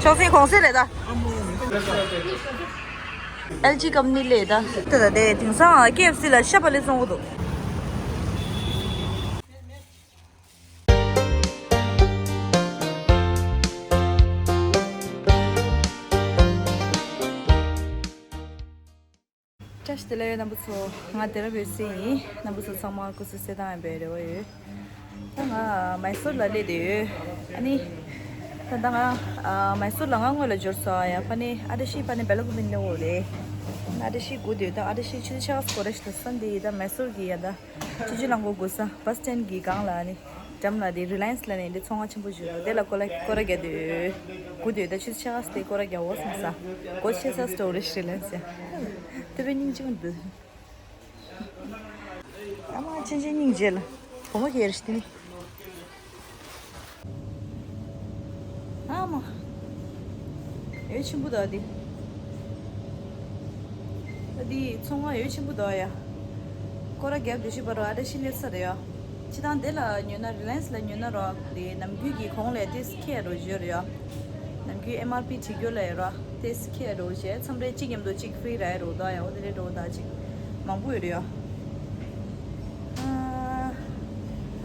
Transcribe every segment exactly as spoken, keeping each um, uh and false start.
ཅོག་ཙེ་གོང་ཚད་རེད་ད། ཨེལ་ཇི་ཀམ་པ་ནི་ལས་ད། དེ་ད་དེ་དེང་སང་ཀེ་ཨེཕ་སི་ལ་ཤ་བག་ལེབ་བཙོང་གི་འདུག་བཀྲ་ཤིས་བདེ་ལེགས་རྣམ་པ་ཚོ། ང་དེ་ར་བོད་སེ་ཡིན། རྣམ་པ་ཚོ་ཚང་མ་སྐུ་གཟུགས་གསལ་ཐང་ཡིན་པའི་རེ་བ་ཡོད། ད་ང་མའི་སོར་ལ་སླེབས་བསྡད་ཡོད། ཨ་ནི། ད་ད་ང་ཨ་མའི་སོར་ལ་ང་སྔོན་ལ་འབྱོར་སོང་། ཡ་ཕ་ནི་ཨ་བྲ་ཤི་ཕ་ནི་སྦེལ་ཀོབ་ནས་སླེབས་ཡོད་རེད། ཨ་བྲ་ཤི་སྒུག་བསྡད་ཡོད། ད་ཨ་བྲ་ཤི་ཆུ་ཚོད་ཕྱེད་ཀ་འགོར་རེད་ཤག་ད་སན་ཌེ་ཡིན། ད་མའི་སོར་གྱི་ཡ་ད། ཆུ་ཆུ་ལང་གོ་གོ་ས་བྷ་སི་སི་ཊེན་གྱི་སྒང་ལ་ནི་འགྲམ་ལ་དེ་རི་ལ་ཡན་སི་ལ་ནི་འདི་ཚོང་ཁང་ཆེན་པོ་ཞིག་ཡོད། དེ་ལ་སྐོར་ར་སྐོར་ར་རྒྱག་དུས་སྒུག་དུས་ད་ཆུ་ཚོད་ཕྱེད་ཀ་དེ་སྐོར་ར་རྒྱག་འོ་བསམ་ས། སྒོ་ཕྱེ་ས་སྟོར་རེ་རི་ལ་ཡན་སི་ཡ། དེ་བས་སྙིང་རྗེ་མི་འདུག་ཨ་མ་ཆེན་ཆེན་སྙིང་རྗེ་ལ། བུ་མོ་ཁྱེར་ཤི་དེ་ནི། ཨ་མ། ཡོད་ཆེན་པོ་འདུག་འདི། ཨ་འདི་ཚོང་ཁང་ཡོད་ཆེན་པོ་འདུག་ཡ། སྐོར་ར་རྒྱབ་དུས་ཤི་བར་ཨ་བྲ་ཤི་སླེབས་ས་རེད་ཡ། སྤྱི་བཏང་དེ་ལ་ཉོས་ན་རི་ལ་ཡན་སི་ལ་ཉོས་ན་རོགས་དེ་ནམ་རྒྱུན་གྱི་གོང་ལས་ཏོག་ཙམ་ཁེ་རོ་བརྗོད་རེད་ཡ། ནམ་རྒྱུན་ཨེམ་ཨར་པི་བྲིས་རྒྱུ་ལས་རོགས་ཏོག་ཙམ་ཁེ་རོ་བྱས་མཚམས་རེ་གཅིག་མཉམ་དུ་གཅིག་ཧྥི་རི་ར་ཡ་རོ་ད་ཡ། འོ་དེ་རེད་འགྲོ་ད་གཅིག་མང་པོ་ཡོད་རེད་ཡ། ཨ།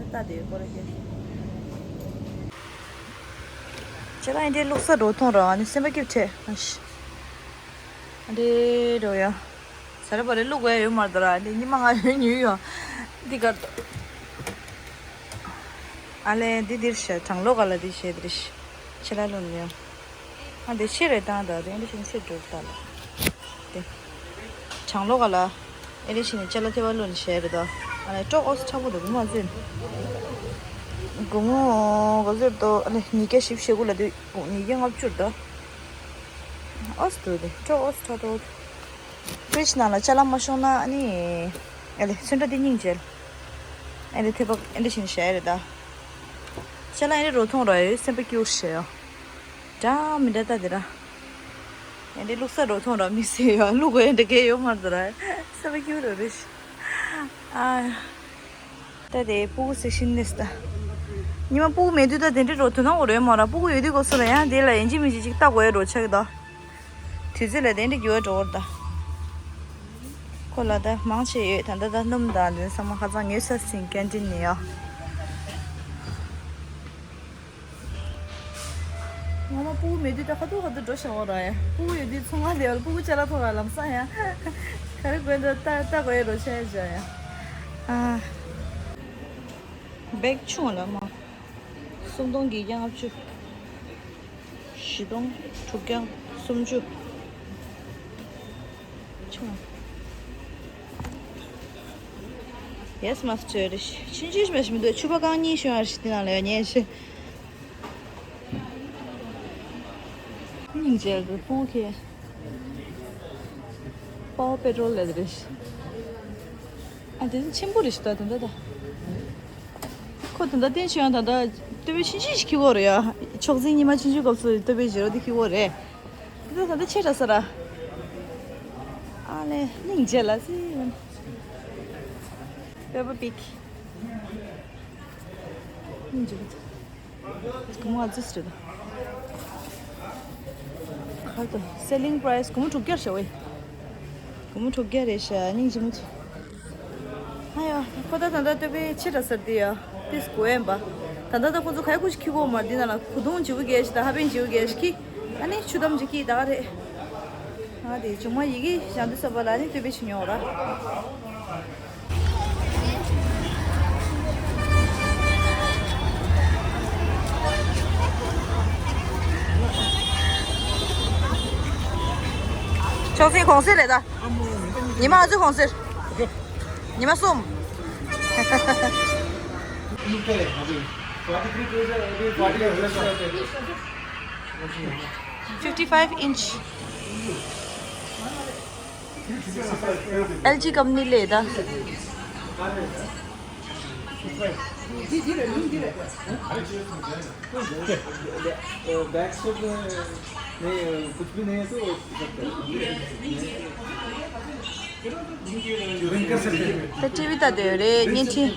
ད་ལྟ་དེ་སྐོར་ར་ཁྱེར། ཁྱེད་རང་ཨེ་འདྲའི་བླུག་ས་འགྲོ་ཐོང་ར་ཨ་ནི་སེམས་པ་སྐྱིད་བྲལ། ཨ་ཤི། ཨ་འདྲའི་འགྲོ་ཡ། ཟ་ར་བ་རེ་བླུག་དགོས་ཡོད་མ་རེད་ད་ར། ཨ་འདྲའི་ཉི་མ་ང་ཡོད་ཉུལ་ཡོང་། འདི་གར་དུ། ཨ་ལས་འདི་འདིར་ཤ་གྲང་ལོག་ག་ལ་འདི་བྱས་འདིར་ཤ། ཁྱེད་རང་བླུག་ཡོང་། ཨ་འདི་ཕྱིར་རེ་བཏང་ད་དེ་འདི་ཤིང་ཕྱིར་འགྲོ་ད་ལ། དེ། གྲང་ལོག་ག་ལ། ཨེ་རེ་ཤི་ནི་ཅ་ལ་ཐེ་བ་ལོན་བྱས་རེད་ད། ཨ་ནི་ཀྲོག་ཨོས་ཁྲ་བོ་དུ་མ་ཟིན། སྒོར་མོ་ག་ཟེར་དོ་ཨ་ནི་ཉིས་བརྒྱ་བཞི་བཅུ་ཞེ་དགུ་ལ་དུ་ཉིས་བརྒྱ་ལྔ་བཅུ་ད། ཨོས་དུ་དེ་ཀྲོག་ཨོས་ཁྲ་བོ། ཕྲིཇ་ནང་ལ་ཅ་ལ་མ་ཤོང་ན་ཨ་ནི། ཨེ་ལེ་ཚོན་ཁྲ་དེ་སྙིང་རྗེ། ཨེ་ལེ་ཐེ་བ་ཨེ་རེ་ཤི་ནི་བྱས་རེད་ད། ཅ་ལ་ཨེ་རེ་རོ་ཐོང་ར་ཡོད་སེམས་པ་སྐྱིད་པོ་ཞིག་བྱས་ཡོད། འདྲ་མི་འདྲ་ལྟ་དེ་ར། ཡང་འདི་བླུག་ས་རོ་ཐོང་ར་མི་སེ་ཡོད། བླུག་དགོས་འདྲ་གས་ཡོད་མ་རེད་ར། ས་བ་ཁྱིའུ་རོ་རེ་ཤི། ཨ། ད་དེ་སྤུ་གུ་སེ་ཤིན་ནེ་སི་ད། ཉི་མ་སྤུ་གུ་མེད་དུས་ད་དེ་འདྲའི་རོ་དོ་སྣང་འོ་རེད་མ་ར། སྤུ་གུ་ཡོད་དུས་གོ་སོ་ར་ཡང་དེ་ལ་ཡིན་གཅིག་མིན་གཅིག་ཅིག་ལྟ་དགོས་རོ་ཆགས་ད། དུས་ཚོད་ལ་དེ་འདྲ་འགྱུར་བ་འགྲོ་བར་ད། ཁོ་ལ་ད་མང་ཆེ་ཡོད། ད་ད་ད་སྣུམ་དང་དེ་ཚང་མ་ཧ་ཅང་ཉོས་ས་སིང་ཀན་ཏིན་ནས་ཡོད། ངོ་མ་སྤུ་གུ་མེད་དུས་ད་ཁ་ཐུག་ཁ་ཐུག་འགྲོ་བཞག་འོ་ར་ཡ། སྤུ་གུ་ཡོད་དུས་ཚོང་ཁང་ལས་བར་སྤུ་གུ་ཅ་ལག་ཐོག་ལ་ལམ་སང་ཡ། ག་རེ་དགོས་འདུག་ལྟ་ལྟ་དགོས་ཡ་རོ་ཆ་ཡ་བྱ་ཡ། ཨ། བེག་ཆུང་ལ་མ། སུམ་སྟོང་བརྒྱད་བརྒྱ་ལྔ་བཅུ། བཞི་སྟོང་དྲུག་བརྒྱ་སུམ་ཅུ། ཆུང་། ཡེས་མ་སི་ཊར་རེ་ཤི། ཕྱིན་ཆད་མ་ཤི་མི་འདུག་ཕྱུ་པ་རྐང་གཉིས་ཤོད་ཡ་རེ་ཤི། དེ་ནང་ལ་ཡོད་ཉན་ཤི། སྙིང་རྗེ་རེད་ཕུང་ཁེ། པའོ་པེ་ཊོལ་ལས་རེད་ཤི། ཨ་དེ་ཆེན་པོ་རེད་ཤི་ད་དེ་འདྲ་ད། ཁོ་ད་ལྟ་བསྟན་ཆོས་ཡང་ད་ལྟ་སྟོད་པའི་ཕྱིན་ཆད་ཞིག་འཁྱེར་གོ་རེད་ཡ། ཕྱོགས་འཛིན་ཉི་མ་ཕྱིན་ཆད་སྐབས་སུ་སྟོད་པའི་བྱེ་རོ་དེ་འཁྱེར་གོ་རེད། དེ་ད་ད་ལྟ་ཆེ་དྲགས་ས་ར། ཨ་ལེ་སྙིང་རྗེ་ལ་སི། པེ་པ་པིག་སྙིང་རྗེ་གི་ཚ། སྒོར་མོ་ཨ་ཙི་ཙི་རེད། ཧར་དུ་སེ་ལིང་པ་རའི་སི་སྒོར་མོ་དྲུག་བརྒྱ་རེད་ཤག་ཝེ། སྒོར་མོ་དྲུག་བརྒྱ་རེད་ཤག་སྙིང་རྗེ་མོ་ཅིག་ཨ་ཡ། ཁོ་ད་ད་ལྟ་སྟོད་པའི་ཆེ་དྲགས་ས་རེད་དེ་ཡ། ཏིས་གོ་ཡན་པ། ད་ལྟ་ད་ཁོ་ཚོ་ཁ་ཡ་ཁུ་ཞིག་ཁྱི་གོ་མ་འདི་ན་ལ་གོ་དུང་བྱིའུ་རྒྱལ་ཞིག་ད་ཧ་པན་བྱིའུ་རྒྱལ་ཞིག་ཁྱི། ཨ་ནི་ཆུ་དམ་ཅིག་ཁྱི་ད་ག་རེད། ཨ་དེ་ཆུང་མ་ཡི་གེ་ཞང་དུ་ས་བ་ལ་ནི་སྟོད་པའི་ཆུ་ཉོ་ར། ཅོག་ཙེ་གོང་ཚད་རེད་ད། ཉི་མ་ཨ་ཙི་གོང་ཚད། ཉི་མ་གསུམ། fifty five inch. ཨེལ་ཇི་ཀམ་པ་ནི་ལས་ད། back side में नहीं, कुछ भी नहीं है तो हो सकता है। ད་ཊི་ཝི་ལྟ་སྡོད་རེད་བརྙན་འཕྲིན།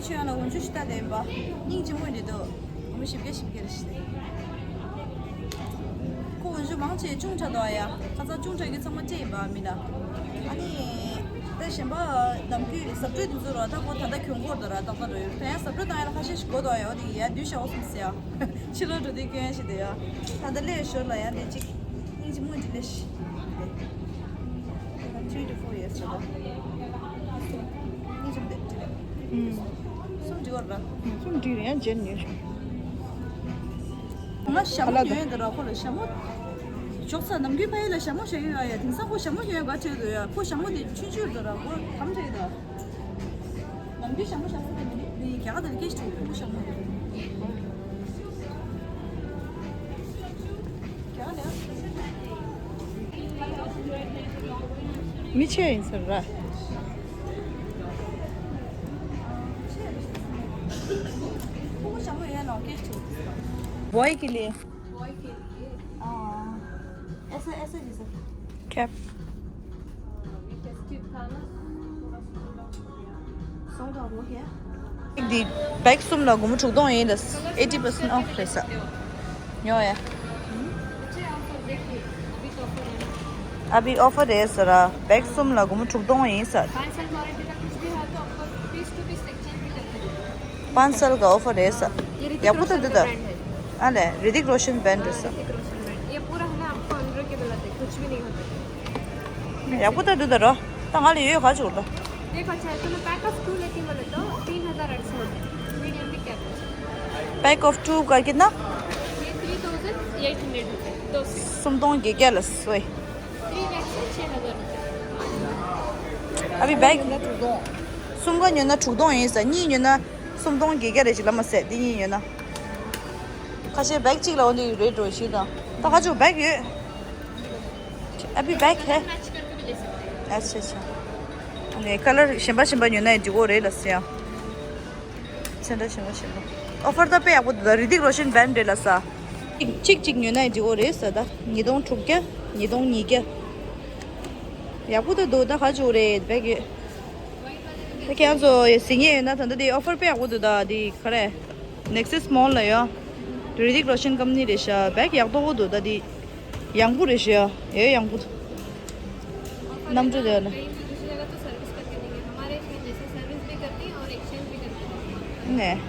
ཁྱོད་ཡང་ལ་འོན་ཆུ་ཤི་ཏ་དེ་ཡིན་པ། སྙིང་རྗེ་མོ་འདི་དོ། མི་ཞིབ་རྒྱ་ཞིབ་རྒྱ་རེ་ཞིག་ཁོ་འོན་ཆུ་མང་ཆེ་ཅུང་ཕྲ་དོ་ཡ། ཁ་ཚ་ཅུང་ཕྲ་གི་ཚང་མ་ཅེ་ཡིན་པ་མི་ན། ཨ་ནི། ད་གཞན་པ་ནམ་རྒྱུན་ཟབ་སྤྲོད་དུ་འཛུལ་རོགས་ད་ཁོ་ད་ལྟ་གྱོང་གོར་དོ་ར་ཏག་ཏག་རོ་ཡོད་ད་ཡང་ཟབ་སྤྲོད་བཏང་ཡ་ལ་ཁ་ཤས་ཤིག་གོ་དོ་ཡ་འོ་དེ་ཡ་དུས་ཤ་འོ་སུམ་སི་ཡ། ཕྱི་ལོགས་འགྲོ་དུས་སྐྱོན་ཞིག་དེ་ཡ། ད་ལྟ་ལས་ཞོར་ལ་ཡ་དེ་གཅིག་སྙིང་རྗེ་མོ་འདི་ལས་ཤི། Three to four years ago. སྙིང་རྗེ་མོ་འདི་འདི་རེད། གསུམ་འགྲིག་གོ་ར། གསུམ་འགྲིག་རེད་ཡང་རྗེས་ནས་ཉོས་ཤོག་ང་ཞྭ་མོ་ཉོས་ཡོད་འདི་ར་ཁོ་ལ་ཞྭ་མོ། ཞོགས་ཚ་ནམ་རྒྱུན་ཕ་ཡུལ་ལ་ཞྭ་མོ་བཞག་ཡོད་ཨ་ཡ། དེང་སང་ཁོ་ཞྭ་མོ་ཉོས་ཡོད་ག་བྲིས་འདུག་ཡ། ཁོ་ཞྭ་མོ་དེ་ཆུང་ཆུང་འདི་ར་ཁོ་དམ་བྲིས་ད། ནམ་རྒྱུན་ཞྭ་མོ་བཞག་ས་དེ་མི་འདུག་རྒྱ་གར་དེར་སྐད་ཆ་དྲིས་ཁོ་ཞྭ་མོ་དེ། རྒྱ་གར་ལ་ཡང་། མི་ཆེ་ཡིན་ཟེར་ར། ཁོ་ཞྭ་མོ་ཡོད་ནོ་སྐད་ཆ་དྲིས། Boy के लिए। Boy के लिए। हाँ। ऐसा, ऐसा जैसा। Cap। ये festive था ना, थोड़ा सा। Sold out हो गया। འདི་བེག་གསུམ་ལ་སྒོར་མོ་དྲུག་སྟོང་ཡིན་ད། Eighty percent off རེད་ས། ཉོ་ཡ། अभी offer है। अभी offer རེད་ཟེར་ར། བེག་གསུམ་ལ་སྒོར་མོ་དྲུག་སྟོང་ཡིན་ས། पाँच साल वारंटी का कुछ भी है तो आपको piece to piece exchange भी कर देंगे। पाँच साल का offer རེད་ས། ये ऋतिक ཡག་པོ་ད་འདུག་ད། ब्रांड है। ཨ་ལས་རི་ཏིག་རོ་ཤན་བེན་རེད་ས། ऋतिक रोशन ब्रांड। ये पूरा है ना आपको अंदर के बनाते हैं, कुछ भी नहीं होता। ཡག་པོ་ད་འདུག་ད་རོ། ད་ང་ལ་ཡོད་ག་ཅུག་ད། देखो, अच्छा है, तो मैं pack of two लेती हूँ बोले तो तीन हज़ार आठ सौ होता है, medium भी cap है। Pack of two का कितना? ये three thousand eight hundred होता है, दो। སུམ་སྟོང་བརྒྱད་བརྒྱ་ལ་སོས། Three packs में छः हज़ार होता है। अभी बैग གསུམ་ཀ་ཉོས་ན་དྲུག་སྟོང་ཡིན་ས། གཉིས་ཉོས་ན་སུམ་སྟོང་བརྒྱད་བརྒྱ་རེ་ཅིག་ལ་མ་ཟད་དེ་གཉིས་ཉོས་ན། ཁ་ཤས་བེག་གཅིག་ལ་འོ་འདི་རེད་འགྲོ་ཞིག་དང་། ད་ཁ་ཅུག་བེག་ཡོད། अभी बैग है। मैच करके भी ले सकते हैं। अच्छा, अच्छा। ཨ་ནི་ཀ་ལར་གཞན་པ་གཞན་པ་ཉོས་ན་ཡང་འགྲིག་གོ་རེད་ལ་སི་ཡང་། ཚོན་ཁྲ་གཞན་པ་གཞན་པ། ཨོ་ཕར་ད་དཔེ་ཡག་པོ་འདུག་ད་རི་ཏིག་རོ་ཤན་བེན་རེད་ལ་ས། གཅིག་གཅིག་གཅིག་ཉོས་ན་ཡང་འགྲིག་གོ་རེད་ས་ད། ཉིས་སྟོང་དྲུག་བརྒྱ། ཉིས་སྟོང་ཉིས་བརྒྱ། ཡག་པོ་ད་འདུག་ད་ག་ཅུག་རེད་བེག་ཡོད། ད་ཁྱེད་རང་ཚོ་ཡ་གཟིགས་མཁན་ཡོད་ན་ད་ལྟ་དེ་ཨོ་ཕར་དཔེ་ཡག་པོ་འདུག་ད་དེ་ག་རེ། Nexus Mall ལ་ཡོད། རི་ཏིག་རོ་ཤན་ཀམ་ནི་རེད་ཤག་བེག་ཡག་ཏོག་པོ་འདུག་ད་དེ། ཡང་པོ་རེད་ཤག་ཡ་ཡང་པོ་འདུག་གནམ་གྲུ་དེ་ལ། कहीं भी दूसरी जगह तो सर्विस करके देंगे, हमारे इसमें जैसे सर्विस भी करते हैं और एक्सचेंज भी करते हैं। ནས།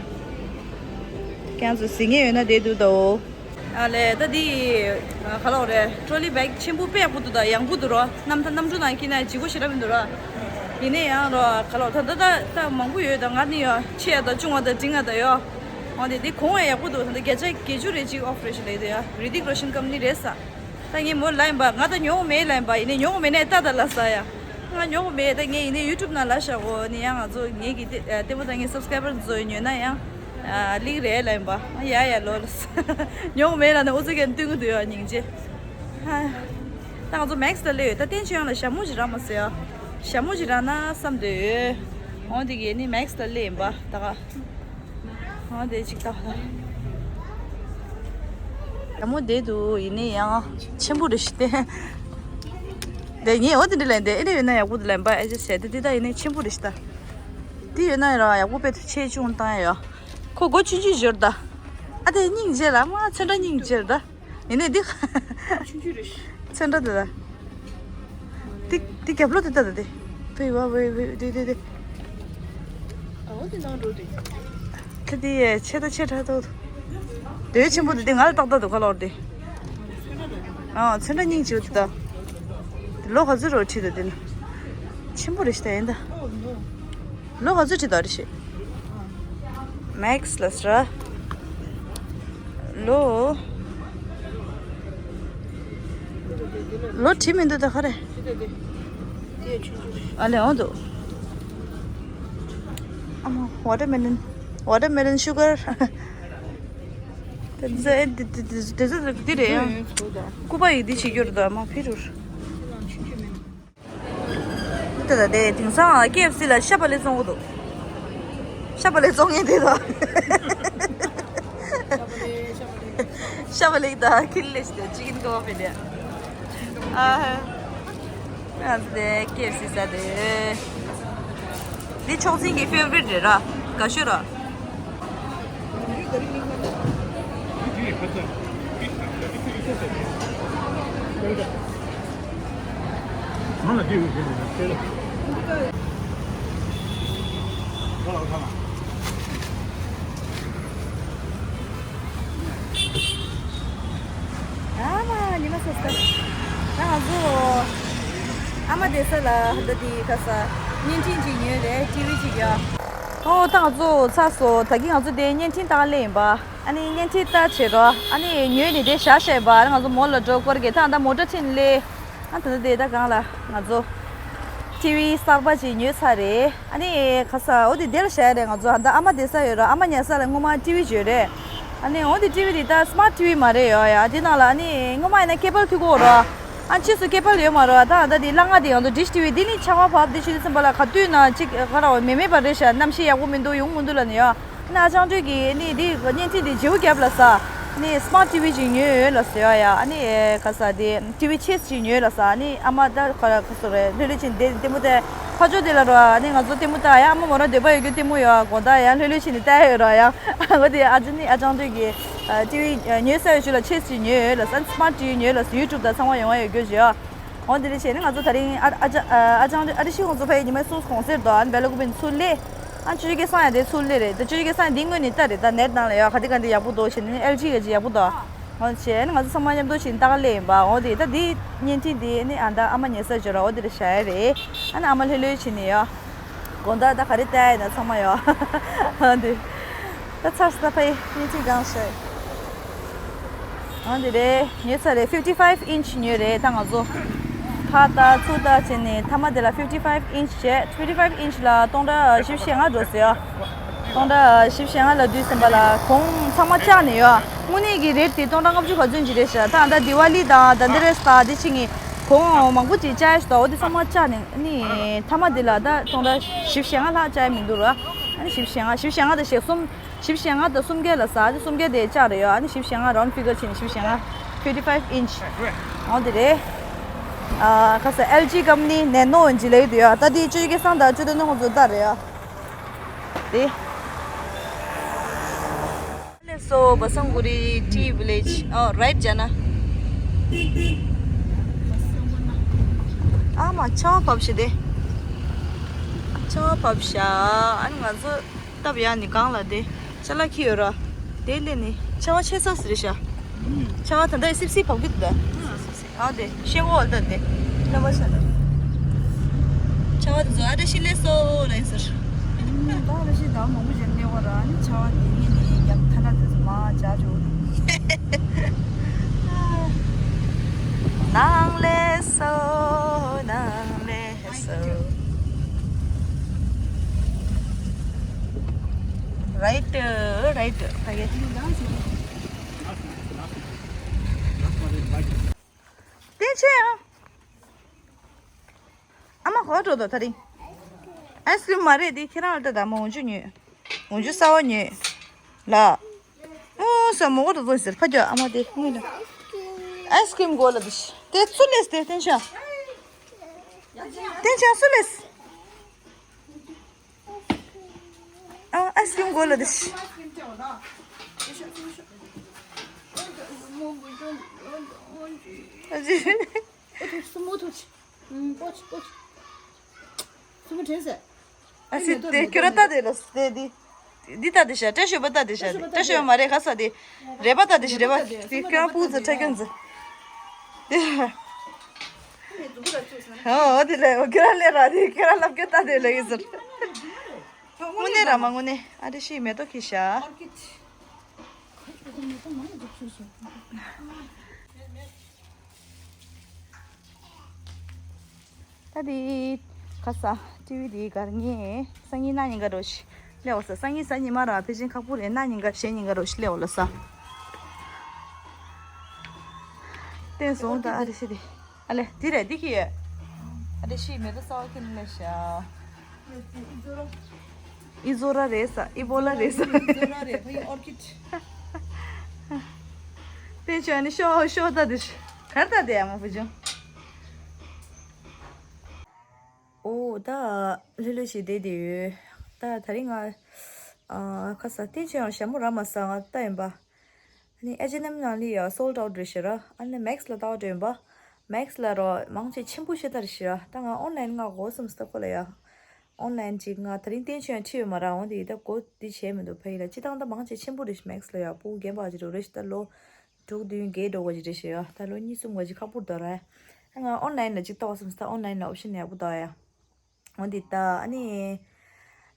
ཁྱེད་ཚོ་གཟིགས་མཁན་ཡོད་ན་བསྡད་འདུག་ད་འོ། ཨ་ལས་ད་འདི། ག་ལོག་རེད། ཊྲོ་ལི་བེག་ཆེན་པོ་དཔེ་ཡག་པོ་འདུག་ད་ཡང་པོ་འདུག་རོ། གནམ་ཐང་གནམ་གྲུ་ནང་འཁྱེར་ན་ལྗིད་པོ་ཞེ་དྲག་མི་འདུག་རོ། ཡིན་ན་ཡང་རོ་ག་ལོག་ད་ད་ད་ད་མང་པོ་ཡོད་ད། ང་ནི་ཡོ་ཆེ་ཡ་ད་ཆུང་བ་ད་འབྲིང་ཡ་ད་ཡོ། འོ་དེ་དེ་གོང་ཡ་ཡག་པོ་འདུག་ད་བརྒྱ་ཆ་བརྒྱད་ཅུ་རེ་གཅིག་ཨོཕ་རེ་ཞིག་ལས་དེ་ཡ་རི་ཏིག་རོ་ཤན་ཀམ་ནི་རེད་ས། ད་ངས་མོ་ལབ་ཡིན་པ། ང་ད་ཉོ་གི་མེད་ལབ་ཡིན་པ། ཡིན་ནའི་ཉོ་གི་མེད་ནའི་ལྟ་ད་ལབ་ས་ཡ། ང་ཉོ་གི་མེད། ད་ངས་ཡིན་ནའི་ཡུ་ཊུབ་ནང་ལབ་བཞག་གོ་ནི་ཡང་ང་ཚོ་ངེད་ཀྱི་ལྟད་མོ་ད་ངའི་སབ་སི་ཀ་རའི་བར་ཚོ་ཉོས་ན་ཡང་ལིག་རེད་ལབ་ཡིན་པ། ཡ་ཡ་ལོ་ལ་ཉོ་གི་མེད་ལབ་ནས་ཨུ་ཚུགས་ཀྱང་བསྟུན་གི་འདུག་ཡ་སྙིང་རྗེ། ད་ང་ཚོ་མེག་སི་ལ་སླེབས་ཡོད། ད་བསྟན་ཆོས་དབྱངས་ལ་ཞྭ་མོ་ཞིག་རག་མ་སོང་ཡ། ཞྭ་མོ་ཞིག་རག་ན་བསམ་འདོད་ཡོད། འོ་དེ་གས་ནི་མེག་སི་ལ་སླེབས་ཡིན་པ་ད་ག་ཨ་དེ་གཅིག་ལྟ་ཧ། ཡག་མོ་བསྡད་འདུག་ཡིན་ནའི་ཡང་ཆེན་པོ་རེད་ཤི་སྟེ། དེ་ངས་འོ་དེ་འདྲ་ལན་དེ་ཨེ་རེ་ཡོད་ན་ཡག་པོ་དེ་ལན་པ་ཨེ་ཅེ་བྱས་ཏེ་དེ་ད་ཡིན་ནའི་ཆེན་པོ་རེད་ཤི་ད། དེ་ཡོད་ན་ར་ཡག་པོ་དཔེ་ཆེ་ཆུང་བཏང་ཡ་ཡོད། ཁོ་སྒོ་ཆུང་ཆུང་འབྱོར་ད། ཨ་དེ་སྙིང་རྗེ་ལ་མ་ཚོན་ཁྲ་སྙིང་རྗེ་ད། ཡིན་ནའི་འདི། ཆུང་ཆུང་རེད། ཚོན་ཁྲ་དེ་ད། འདི་འདི་རྒྱབ་ལོགས་དེ་ད་ད་དེ། བེ་བ་བེ་བེ་དེ་དེ་དེ། ཨ་འོ་དེ་ནང་འགྲོ་དེ། ད་དེ་ཡས་ཆེ་ད་ཆེ་དྲག་ཏོ། དེ་ཆེན་པོ་དེ་དེ་ང་ལ་ཏག་ཏག་འདུག་ག་ལོར་དེ། ཨ་ཚོན་ཁྲ་སྙིང་རྗེ་དེ་ད། ལོ་ག་ཚོད་རོ་ཁྲིད་ད་དེ་ན། ཆེན་པོ་རེད་ཤི་ད་ཡིན་ད། ལོ་ག་ཚོད་ཁྲིད་ད་རེད་ཤི། མེག་སི་ལ་ཟེར། ལོ། ལོ་བྲིས་མི་འདུག་ད་ག་རེ། ཨ་ལས་འོང་འདུག་ཨ་མ། ཝ་ཊར་མེ་ལོན། ཝ་ཊར་མེ་ལོན་ཤུ་གར། དེ་ཚོ་དེ་དེ་དེ་དེ་ཚོ་འདི་རེད་ཡང་། སྐུ་པ་ཡིས་འདི་བྱེད་རྒྱུ་རེད་ད་མ་ཕི་རུར། དེ་ལ་དེ་དེང་སང་ཀེ་ཨེཕ་སི་ལ་ཤ་བག་ལེབ་བཙོང་གི་འདུག་ཤ་བག་ལེབ་བཙོང་མཁན་དེ་དང་། ཤ་བག་ལེབ་དང་ཁི་ལི་ལེ་ཤི་དེ་ཅི་ཀིན་ཀོ་བ་ཕེ་དེ། ཨ་ཧ། ང་ཚོ་དེ་ཀེ་ཨེཕ་སི་ཟ་དེ། འདི་ཆོག་འཛིན་གྱི་ཕེ་ཝ་རི་ཊི་རེད་ར། དགའ་ཤོས་ར། ཨ་མ་ཉི་མ་སོ་སོ། ད་ང་ཚོ་ཨ་མ་བསྡད་ས་ལ་འདི་དེ་ག་ས་བརྙན་འཕྲིན་ཅིག་ཉོས་རེད། ཊི་ཝི་ཅིག་ཡོད། ཨོ་ད་ང་ཚོ་ཚར་སོང་། ད་གིན་ང་ཚོ་དེ་བརྙན་འཕྲིན་བཏང་སླེབས་ཡིན་པ། ཨ་ནི་བརྙན་འཕྲིན་བལྟ་བྱེད་རོགས། ཨ་ནི་ཉོས་ནས་དེ་བཞག་བཞག་ཡིན་པ། ཨ་ནི་ང་ཚོ་མོ་ལ་འགྲོ་སྐོར་གྱི་ད་ད་མོ་ཊ་ཁྲིད་སླེབས། ཨ་ད་ད་དེ་ད་གང་ལ་ང་ཚོ་ཊི་ཝི་གསར་པ་ཅིག་ཉོས་ཚར་རེད། ཨ་ནི་ག་ས་འོ་དེ་དེར་བཞག་རེད། ང་ཚོ་ད་ཨ་མ་བསྡད་ས་ཡོད་ར། ཨ་མ་ཉལ་ས་ལ་སྔོན་མ་ཊི་ཝི་ཅིག་ཡོད་རེད། ཨ་ནི་འོ་དེ་ཊི་ཝི་དེ་ད་སི་མཱར་ཊི་ཝི་མ་རེད་ཡོ་ཡ། དེ་ནང་ལ་ཨ་ནི་སྔོན་མ་ཡིན་ན་ཀེ་བལ་ཐུག་གོ་ར། ཨ་ཕྱིས་སུ་ཀེ་བལ་ཡོད་མ་རེད། ད་ད་དེ་ལྷ་ང་དེ་ང་ཚོ་ཌིཤ་ཊི་ཝི་དེ་ནི་ཆར་པ་བབས་དེ་ཕྱིས་དུས་ཙམ་པ་ལ་ག་དུས་ན་ཅིག་ག་ར་མེ་མེ་པ་རེད་ཤག་གནམ་གཤིས་ཡག་པོ་མི་འདུག་ཡོང་མི་འདུག་ལབ་ནས་ཡོ། ཨ་ནི་ཨ་ཅང་ཏོས་ཀྱིས་ཨ་ནི་དེ་བརྙན་འཕྲིན་དེ་བརྗེ་པོ་བརྒྱབ་ལབ་ས། ཨ་ནི་སི་མཱར་ཊི་ཝི་ཅིག་ཉོས་ཡོད་ལབ་ཟེར་ཡ། ཨ་ནི་ག་ས་དེ་ཊི་ཝི་ཆེ་སི་ཅིག་ཉོས་ལབ་ས། ཨ་ནི་ཨ་མ་ད་ག་རེ་ག་སོ་རེད། ལྷོད་ལྷོད་བྱས་ནས་དེ་ལྟད་མོ་ལྟ། ཕར་ཕྱོགས་དེ་ལ་རོ། ཨ་ནི་ང་ཚོ་ལྟད་མོ་ལྟ་ཡ། ཨ་མ་མོ་རང་འདོད་པ་ཡོད་རྒྱུ་ལྟད་མོ་ཡོད། དགོང་དག་ཡང་ལྷོད་ལྷོད་བྱས་ནས་ལྟ་ཡ་ཡོད་ར་ཡ། འོ་དེ་ཨ་ཅག་ནི་ཨ་ཅང་ཏོས་ཀྱིས་ཊི་ཝི་ཉོས་ས་ཡོད་ཞུ་ལ་ཆེ་སི་ཅིག་ཉོས་ཡོད་ལབ་ས། ཨ་ནི་སི་མཱར་ཊི་ཝི་ཉོས་ལབ་ས། ཡུ་ཊུབ་དང་ཚང་མ་ཡོང་ཡ་ཡོད་རྒྱུ་ཞུ་ཡ། འོ་དེ་འདྲ་བྱས་ནས་ང་ཚོ་ད་རིང་ཨ་ཨ་ཅག་ཨ་ཨ་རི་ཤི་ང་ཚོ་ཕ་ཡི་ཉི་མ་གསུམ་གོང་སེར་དོ། ཨ་ནི་སྦེལ་ཀོབ་ནས་ཚུར་སླེབས། ཨ་ཆུ་ཚོད་བརྒྱད་སང་ཡ་དེ་ཚུར་སླེབས་རེད། ད་ཆུ་ཚོད་བརྒྱད་སང་ཡ་དེ་སྔོན་ནས་ལྟ་རེད། ད་ནེཊ་ནང་ལ་ཡོད། ག་དེ་ག་དེ་ཡག་པོ་འདུག་བྱས་ནས་ཨེལ་ཇི་ག་ཅིག་ཡག་པོ་འདུག་འོ་བྱས་ནས་ང་ཚོ་ཚང་མ་མཉམ་དུ་ཕྱིན་ལྟ་ག་སླེབས་ཡིན་པ། འོ་དེ་ད་དེ་བརྙན་འཕྲིན་དེ་ནི་ཨ་ད་ཨ་མ་ཉལ་ས་འབྱོར་བ་འོ་དེ་རེད་བཞག་ཡ་རེད། ཨ་ནི་ཨ་མ་ལྷོད་ལྷོད་བྱས་ནས་ཡོད། དགོང་དག་ད་ག་རེ་ལྟ་ཡ་ཡིན་ན་ཚང་མ་ཡོད། འོ་དེ་ད་ཚར་སོང་། ད་ཕ་ཡི་བརྙན་འཕྲིན་གང་བྱས། ཨ་འདི་རེད། ཉོས་ཚར་རེད། ཕིཕ་ཊི་ཕའིབ་ཨིན་ཆི་ཉོས་རེད། ད་ང་ཚོ་ཕར་ལྟ་ཚུར་ལྟ་བྱས་ནས་མཐའ་མ་དེ་ལ་ཕིཕ་ཊི་ཕའིབ་ཨིན་ཆི་བྱས། ཕིཕ་ཊི་ཕའིབ་ཨིན་ཆི་ལ་སྟོང་ཕྲག་བཞི་བཅུ་ཞེ་ལྔ་འགྲོ་ཟེར་ཡ། སྟོང་ཕྲག་བཞི་བཅུ་ཞེ་ལྔ་ལབ་དུས་ཙམ་པ་ལ་གོང་ཚང་མ་བཅག་ནས་ཡོད། དངོས་གནས་ཀྱི་རེཊ་དེ་སྟོང་ཕྲག་ལྔ་བཅུ་ག་ཚོད་ཅིག་རེད་ཤག་ད་ད་དི་ཝ་ལི་དང་དྷན་དི་རེས་དང་དེ་ཕྱིན་གྱི་གོང་མང་པོ་ཅིག་བཅག་ཡ་ཞིག་འདུག་འོ་དེ་ཚང་མ་བཅག་ནས་ནི་མཐའ་མ་དེ་ལ་ད་སྟོང་ཕྲག་བཞི་བཅུ་ཞེ་ལྔ་ལྷག་བཅག་ཡ་མི་འདུག་ར། ཨ་ནི་བཞི་བཅུ་ཞེ་ལྔ། བཞི་བཅུ་ཞེ་ལྔ་དང་ཞེ་གསུམ། བཞི་བཅུ་ཞེ་ལྔ་དང་སུམ་བརྒྱ་ལབ་ས། ཨ་ནི་སུམ་བརྒྱ་དེ་བཅག་རེད་ཡོད། ཨ་ནི་བཞི་བཅུ་ཞེ་ལྔ་རའུན་ཌི་ཕི་གར་བྱས་ནས་བཞི་བཅུ་ཞེ་ལྔ། ཕིཕ་ཊི་ཕའིབ་ཨིན་ཆི། འོ་དེ་རེད། ཨ་ཁ་ས་ཨེལ་ཇི་ཀམ་པ་ནི་ནེ་ནོ་ཨིན་ཆི་ལབ་ཀྱི་འདུག་ཡ། ད་དེ་ཆུ་ཚོད་བརྒྱད་སང་དང་ཆུ་ཚོད་བདུན་ནང་ཚོ་ལྟ་རེད་ཡ། དེ། སླེབས་སོང་། བ་སང་གུ་རི་ཊི་ཝི་ལེཇ། ཨོ་རའིཊ་བྱས་ན། ཨ་མ་ཆར་པ་བབས་ཤག་དེ། ཆར་པ་བབས་ཤག་ཨ་ནི་ང་ཚོ་སྟབས་ཡག་ནི་གང་ལ་དེ་ཅ་ལག་འཁྱེར་ཡོད་ར། དེ་སླེབས་ནས་ཆར་པ་ཆད་ཚར་ཟེར་ཤག་ཆར་པ་ད་ལྟ་སིབ་སིབ་བབས་ཀྱི་འདུག་ཨ་དེ་ཤེལ་སྒོ་འོག་ལ་བསྡད་དེ་སླེབས་པ་ཤག་ད་ཆར་པ་དེ་ཚོ་ཨ་བཀྲ་ཤིས་སླེབས་སོང་ལབ་ཡིན་ཟེར། ད་བཀྲ་ཤིས་ད་མང་པོ་ཅིག་སླེབས་པ་ར། ཨ་ནི་ཆར་པ་དེ་ངས་ནི་རྒྱབ་ཐ་ན་དེ་ཚོ་མར་འཇགས་འཇོག་ནང་སླེབས་སོང་། ནང་སླེབས་སོང་། རའིཊ་རའིཊ་ཕ་གི། བསྟན་ཆོས་ཡང་། ཨ་མ་ག་པར་འགྲོ་འདུག་ད་རིང་། ཨའི་སི་ཀི་རིམ་མ་རེད་དེ། ཁྱེད་རང་ལ་ལྟ་དང་། མོ་འོག་འཇུ་ཉོས། འོག་འཇུ་གསར་པ་ཉོས། ལ། ཨོ་ས་མོ་གོ་ཏོ་ཏོ་ཟེར་ཕ་གྱོ་ཨ་མ་དེ་དངོས་ལ། ཨའི་སི་ཀི་རིམ་དགོས་ལབ་དེ་ཤི། དེ་ཚུར་སླེབས་དེ་བསྟན་ཆོས། བསྟན་ཆོས་ཚུར་སླེབས། ཨ་ཨའི་སི་ཀི་རིམ་དགོས་ལབ་དེ་ཤི། ཨ་ཅེ། སུ་མོ་ཐུག་ཅི། ཨུམ། པོ་ཆི་པོ་ཆི། སུ་མོ་དྲན་ཟེར། ཨ་ཅེ་དེ་ཁྱོད་ར་ལྟ་དེ་ལ་དེ་དེ། འདི་ལྟ་དེ་ཤ། བཀྲ་ཤིས་པ་ལྟ་དེ་ཤ། བཀྲ་ཤིས་པ་མ་རེད་ག་ས་དེ། རེ་བ་ལྟ་དེ་ཤ་རེ་བ། དེ་ཁྱོད་རང་སྤུ་གུ་ཚོ་ཁྲ་ཁྱོད་ཚོ། དེ། ཨོ་དེ་ལས་ཁྱོད་ར་ལས་ར་དེ་ཁྱོད་ར་ལབ་ཁྱོད་ལྟ་དེ་ལ་ཡིན་ཟེར། དངོས་གནས་ར་མ་དངོས་གནས་ཨ་རེ་ཤི་མེ་ཏོག་ཁྱི་ཤ། ད་དེ་ཁ་ས་ཊི་ཝི་དེ་གར་ངས་སང་ཉིན་གནངས་ཉིན་ག་རོ་ཞིག་སླེབས་འོ་ས། སང་ཉིན་གཟའ་ཉི་མ་ར་ཕལ་ཆེར་ཁག་པོ་རེད། གནངས་ཉིན་ག་གཞེས་ཉིན་ག་རོ་ཞིག་སླེབས་འོ་ལ་ས། བསྟན་སོང་། ད་ཨ་རེ་ཤི་དེ་ཨ་ལེ་དེ་རེད། དེ་ཁྱི་ཡོད། ཨ་རེ་ཤི་མེ་ཏོག་གསར་པ་ཁྱེར་ནས་སླེབས་ཤག་ཨི་ཛོ་ར་རེད་ས། ཨི་བོ་ལ་རེད་ས། ཨི་ཛོ་ར་རེད། ཕ་གི་ཨོར་ཀིཌ། དེ་བྱས་ནི་ཤོག་ཤོག་ད་དེ་གར་ད་དེ་ཨ་མ་བུ་ཆུང་། ཨོ་ད་ལྷོད་ལྷོད་བྱས་བསྡད་དེ་ཡོད། ད་ད་རིང་ང་ ཨ་ཁ་ས་བསྟན་ཆོས་ཡང་ཞྭ་མོ་ར་མ་ས་ང་ལྟ་ཡིན་པ། ཨ་ནི་ཨེ་ཅི་ཨེན་ཨེམ་ནང་ལི་ཡ་སོལ་ཌི་ཨའུཊ་རེད་ཤི་ར། ཨ་ནི་མེག་སི་ལ་ལྟ་བ་འགྲོ་ཡིན་པ། མེག་སི་ལ་རོ་མང་ཆེ་ཆེན་པོ་ཤེ་ད་རེད་ཤི་ར། ད་ང་ཨོན་ལན་ང་གོ་སམ་སྟ་ཁོ་ལ་ཡ། ཨོན་ལན་ཅིག་ང་ད་རིང་བསྟན་ཆོས་ཡང་ཁྲིད་ཡོད་མ་ར། འོན་ཏེ་ཡི་ད་གོ་འདི་བྱས་མི་འདུག་ཕ་ཡི་ལ་སྤྱི་བཏང་ད་མང་ཆེ་ཆེན་པོ་རེད་ཤི་མེག་སི་ལ་ཡ། སྤུ་གུ་རྒན་པ་ཅིག་རོ་རེད་ཤི་ད་ལོ་དྲུག་བདུན་བརྒྱད་འགྲོ་བ་ཅིག་རེད་ཤི་ཡ། ད་ལོ་གཉིས་གསུམ་བ་ཅིག་ཁག་པོ་རེད་ད་ར། ང་ཨོན་ལན་ལ་ཅིག་ལྟ་བ་སམ་སྟ་ཨོན་ལན་ལ་ཨོབ་ཤན་ཡག་པོ་ད་ཡ། འོ་འདི་ལྟ་ཨ་ནི།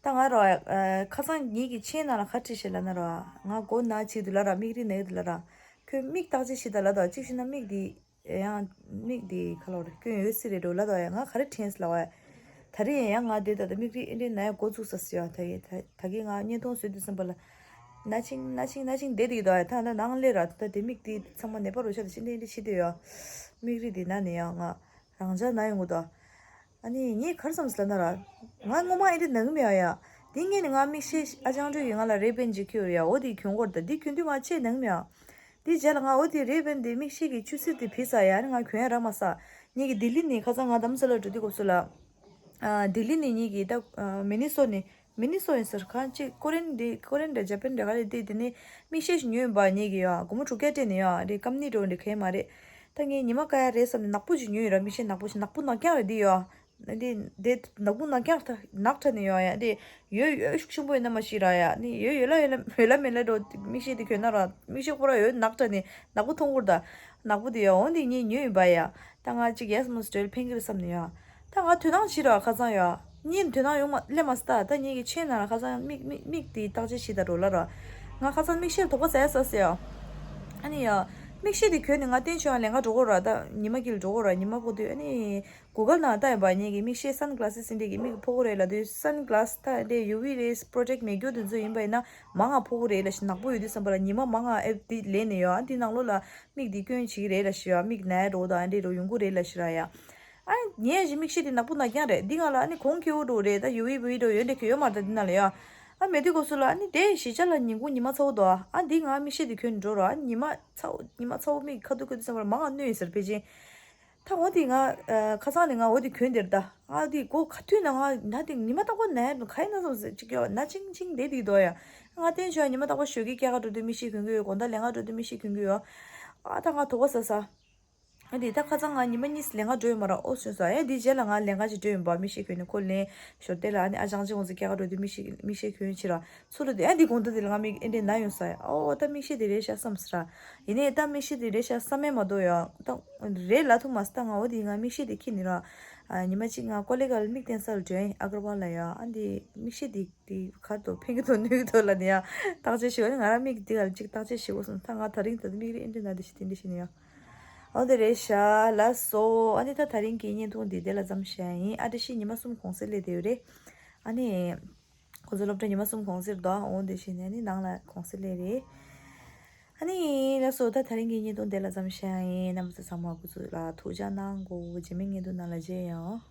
ད་ང་རོ་ཨ་ཁ་སང་ངེད་ཀྱི་མཆན་ནང་ལ་ག་བྲིས་ཤེ་ལབ་ན་རོ། ང་མགོ་ན་བྱེད་དུ་ལ་ར། མིག་རིལ་ན་ཡོད་དུ་ལ་ར། ཁྱོད་མིག་བརྟག་དཔྱད་བྱེད་ད་ལ་དོ་གཅིག་བྱས་ན་མིག་འདི་ཡང་མིག་འདི་ཁ་ལོ་རེ་སྐྱོན་ཡོད་སྲིད་རེད་འགྲོ་ལ་དོ་ཡ། ང་ག་རེ་དྲན་སི་ལ་བ་ཡ། ད་རེས་ཡང་ང་དེ་ད་ད་མིག་རིལ་ཨེ་འདྲེ་ན་ཡ་འགོ་བཙུགས་ས་སི་ཡ། ད་ཡི་ད་ད་གི་ང་བརྙན་ཐུང་བཟོས་དུས་ཙམ་པ་ལ་ན་ཆིང་ན་ཆིང་ན་ཆིང་བསྡད་དེ་གི་དོ་ཡ། ད་ད་ནང་ལས་ར་ད་དེ་མིག་འདི་ཚང་མ་ནད་པ་རོ་ཤ་དེ་ཤི་འདྲེ་འདྲེ་ཤི་དུ་ཡ། མིག་རིལ་འདི་ན་ནས་ཡ་ང་རང་ཅག་ན་ཡོང་གི་དོ། ཨ་ནི་ངས་ག་རེ་བསམ་སི་ལབ་ན་ར། ང་སྔོན་མ་ཨེ་འདྲ་ནང་མེད་ཨ་ཡ། དེ་ངས་ནི་ང་མིག་ཤེལ་ཨ་ཅང་ཀྲུའུ་ཡིས་ང་ལ་རེ་བན་ཅིག་ཁྱེར་ཡོད་ཡ། འོ་དེ་གྱོན་གོར་ད་དེ་གྱོན་དུས་ང་ཆེས་ནང་མེད་ཨ། དེ་རྗེས་ལ་ང་འོ་དེ་རེ་བན་དེ་མིག་ཤེལ་གྱི་ཆུ་སེར་དེ་བིས་ཨ་ཡ། ཨ་ནི་ང་གྱོན་ཡ་རག་མ་ས། ངས་ཀྱི་ལྡི་ལི་ནས་ཁ་སང་ང་དྷ་རམ་ས་ལ་འགྲོ་དུས་སྐབས་སུ་ལ། ཨ་ལྡི་ལི་ནས་ངས་ཀྱི་ད་མི་ནི་སོ་ནས། མི་ནི་སོ་ཡིན་ཟེར་གང་ཅི་ཀོ་རེན་འདི་ཀོ་རེན་འདྲ་ཇ་པན་འདྲ་ག་རེ་འདི་དེ་ནི་མིག་ཤེལ་ཞིག་ཉོས་ཡིན་པ་ངེད་ཀྱི་ཡོད། སྒོར་མོ་དྲུག་བརྒྱ་སྤྲད་ནས་ཡོད་རེད། ཀམ་ནི་འགྲོ་འདི་གས་མ་རེད། ད་ངས་ཉི་མ་ཀ་ཡ་རེད་བསམ་ནས་ནག་པོ་ཞིག་ཉོས་ཡོད་ར། མིག་ཤེལ་ནག་པོ་ཞིག་ནག་པོ་ནག་རྐྱང་རེད་འདི་ཡོད། འདི་འདི་ནག་པོ་ནག་རྐྱང་ད་ནག་ཁྲ་ནས་ཡོད་ཡ། འདི་ཡོད་ཡོད་ཤུགས་ཆེན་པོ་ཡོད་ན་མ་ཤེས་ར་ཡ། ནི་ཡོད་ཡོད་ལ་ཡོད་ལ་ཡོད་ལ་མེད་ལ་འགྲོ། མིག་ཤེལ་འདི་གྱོན་ན་ར་མིག་ཤེལ་ཁོ་ར་ཡོད་ནག་ཁྲ་ནས་ནག་པོ་མཐོང་གོ་ར། ད་ནག་པོ་འདི་ཡོད། འོ་འདི་ངས་ཉོས་ཡིན་པ་ཡ། ད་ང་གཅིག་ཡས་མོ་སི་ཊེལ་ཕན་གི་རེད་བསམ་ནས་ཡོད། ད་ང་དོ་སྣང་བྱེད་རོགས་ཁ་སང་ཡོད། གཉིས་དོ་སྣང་ཡོང་མ་སླེབས་མ་སི་ད། ད་ངེད་ཀྱི་མཆན་ནང་ལ་ཁ་སང་མིག་མིག་མིག་དེ་བརྟག་དཔྱད་བྱེད་ད་རོགས་ལ་རོགས། ང་ཁ་སང་མིག་ཤེལ་དོགས་པ་ཟ་ཡ་ས་སི་ཡོད། ཨ་ནི་ཡ། མིག་ཤེལ་དེ་གྱོན་ནས་ང་བསྟན་ཆོས་ཡང་ལས་ཀ་འགྲོ་གོ་ར། ད་ཉི་མ་དཀྱིལ་འགྲོ་གོ་ར། ཉི་མ་གོ་དུས་ཨ་ནི་གུ་གལ་ནང་ལྟ་ཡིན་པ། ངེད་ཀྱི་མིག་ཤེལ་སན་གི་ལ་སི་སི་འདི་གི་མིག་ཕོག་གོ་རེད་ལབ་དུས་སན་གི་ལ་སི་ད་འདི་ཡུ་ཝི་རེས་པྲོ་ཊེག་མེད་རྒྱུ་དེ་ཚོ་ཡིན་པ་ཡིན་ན་མང་ང་ཕོག་གོ་རེད་ལ་ཤི། ནག་པོ་ཡོད་དུས་བསམ་པ་ལ་ཉི་མ་མང་ང་ཨེབ་འདི་ལས་ནས་ཡོད། ཨ་འདི་ནང་ལོགས་ལ་མིག་འདི་སྐྱོན་བྱེད་ཀྱི་རེད་ལ་ཤི་ཡ། མིག་ན་ཡ་འགྲོ་དང་འདི་འགྲོ་ཡོང་གི་རེད་ལ་ཤི་ར་ཡ། ཨ་ངས་ཞིག་མིག་ཤེལ་འདི་ནག་པོ་ནག་རྐྱང་རེད། འདི་ང་ལ་ཨ་ནི་གོང་ཁེ་བོ་འགྲོ་རེད། ད་ཡུ་ཝི་བི་འགྲོ་ཡོད་འདྲ་ཁེ་ཡོད་མ་རེད། ད་འདི་ན་ལ་ཡ། ཨ་མེད་དུས་སྐབས་སུ་ལ་ཨ་ནི་དེ་ཞི་ཆ་ལ་ཉིན་གུང་ཉི་མ་ཚ་བོ་འདུག་ཨ་འདི་ང་མིག་ཤེལ་འདི་གྱོན་འགྲོ་ར། ཨ་ཉི་མ་ཚ་བོ་ཉི་མ་ཚ་བོ་མིག་ཁ་ཐུག་ཁ་ཐུག་བསམ་པར་མང་ང་གནོད་ཡིན་ཟེར་ཕལ་ཆེར། ད་འོ་དེ་ང་ཨ་ཁ་སང་ནས་ང་འོ་དེ་གྱོན་དེར་ད། ཨ་དེ་སྒོ་ག་དུས་ན་ང་ན་དེ་ཉི་མ་རྟག་པར་ན་ཡ་ག་ཡིན་ན་བསམ་ཟེར་ཅིག་ཡོད་ན་ཆིང་ཆིང་བསྡད་དེ་འདུག་ཡ། ང་བསྟན་ཆོས་ཉི་མ་རྟག་པར་ཞོགས་ཀྱི་སྐྱེལ་ག་འགྲོ་དུས་མིག་ཤེལ་གྱོན་གྱི་ཡོད། དགོང་དག་ལས་ཀ་འགྲོ་དུས་མིག་ཤེལ་གྱོན་གྱི་ཡོད། ཨ་ད་ང་དོགས་པ་ཟ་ས། ཨ་དེ་ད་ཁ་སང་ང་ཉི་མ་གཉིས་ལས་ཀ་འགྲོ་ཡོད་མ་ར། ཨོ་སོན་ས་ཡ། དེ་རྗེས་ལ་ང་ལས་ཀ་ཅིག་འགྲོ་ཡོད་པ། མིག་ཤེལ་གྱོན་ནས་ཁོ་ལན་ཞོར་དེ་ལ་ཨ་ནི་ཨ་ཅང་ཅིག་འོང་ཟེར་སྐྱེལ་ག་འགྲོ་དུས་མིག་ཤེལ་མིག་ཤེལ་གྱོན་ཕྱིར་ར། ཚུར་ལ་དེ་ཨ་འདི་དགོང་དག་དེ་ལ་ང་མིག་ཨེ་འདྲས་ན་ཡོང་ས་ཡ། ཨོ་ད་མིག་ཤེལ་དེ་རེད་ཤག་བསམ་སི་ར། ཡིན་ནའི་ད་མིག་ཤེལ་དེ་རེད་ཤག་བསམ་མེད་མ་གཏོགས་ཡ། ད་རེད་ལ་ཐུག་མ་སི་ད་ང་འོ་དེ་ང་མིག་ཤེལ་དེ་ཁྱེར་ནི་ར། ཨ་ཉི་མ་གཅིག་ང་ཀོ་ལི་གལ་མིག་བསྟན་ས་ལ་འགྲོ་ཡིན་ཨ་གར་ཝལ་ལ་ཡ། ཨ་འདི་མིག་ཤེལ་དེ་དེ་གར་དུ་ཕན་གི་དོ་ནུས་གི་དོ་ལ་ནི་ཡ། བརྟག་དཔྱད་ཞིག་ཨ་ནི་ང་རང་མིག་དེ་ག་ལ་གཅིག་བརྟག་དཔྱད་ཞིག་འོ་སོང་ད། ང་ད་རིང་ད་མིག་རིལ་ཨེ་འདྲས་ན་དེ་ཞིག་དེ་འདྲས་ཞིག་ནི་ཡ། འོ་དེ་རེད་ཤག་ལགས་སོ། ཨ་ནི་ད་ད་རིང་གི་བརྙན་ཐུང་འདི་དེ་ལ་མཚམས་བཞག་ཡིན། ཨ་བཀྲ་ཤིས་ཉི་མ་གསུམ་གུང་སེང་སླེབས་བསྡད་ཡོད་རེད། ཨ་ནི། ཁོ་ཚོ་སློབ་གྲྭ་ཉི་མ་གསུམ་གུང་སེང་རེད་དོ། འོ་དེ་བཞིན་ནས་ནི་ནང་ལ་གུང་སེང་སླེབས་རེད། ཨ་ནི་ལགས་སོ། ད་ད་རིང་གི་བརྙན་ཐུང་དེ་ལ་མཚམས་བཞག་ཡིན། རྣམ་པ་ཚོ་ཚང་མ་སྐུ་གཟུགས་ལ་ཐུགས་ཅག་གནང་གོ། རྗེས་མའི་བརྙན་ཐུང་ནང་ལ་མཇལ་ཡོང་།